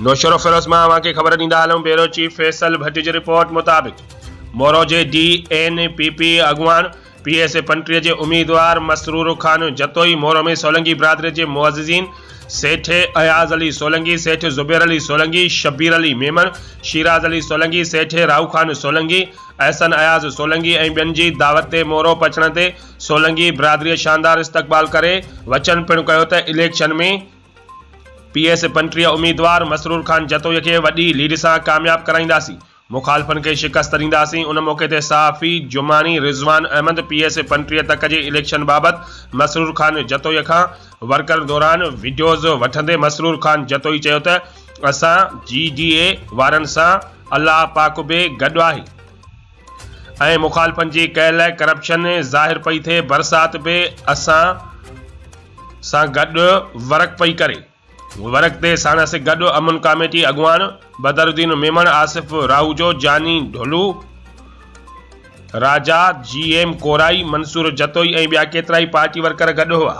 نوشهروفيروز مان اوهان کي خبر ڏيندا هلون بيورو چيف فيصل ڀٽي جي رپورٽ مطابق مورو جي ڊي اين پي پي اڳواڻ پي ايس اي 35 جي اميدوار مسرور خان جتوئي مورو ۾ سولنگي برادري جي معززين سيٺ اياز علي سولنگي، سيٺ زبير علي سولنگي، شبير علي ميمڻ، شيراز علي سولنگي، سيٺ راهو خان سولنگي، احسن اياز سولنگي ۽ ٻين جي دعوت تي مورو پهچڻ تي سولنگي برادريء شاندار استقبال ڪري وچن پڻ ڪيو ته اليڪشن ۾ پي ايس 35 اميدوار مسرور خان جتوئي کي وڏي ليڊ سان ڪامياب ڪرائينداسين. مخالفن کي شڪست ڏينداسين، ان موقعي تي صحافي جماڻي رضوان احمد پي ايس 35 تڪ جي اليڪشن بابت مسرور خان جتوئي کان ورڪر دوران وڊيوز وٺندي مسرور خان جتوئي چيو ته اسان جي ڊي اي وارن سان الله پاڪ به گڏ آهي ۽ مخالفن جي ڪيل ڪرپشن ظاهر پئي ٿئي برسات به اسان سان گڏ ورڪ پئي ڪري. ورڪ تي ساڻس گڏ امن ڪاميٽي اڳواڻ بدرالدين ميمڻ، آصف راهوجو، جاني ڍولو، راجا جي ايم ڪورائي، منصور جتوئي ۽ ٻيا ڪيترائي پارٽي ورڪر گڏ هئا.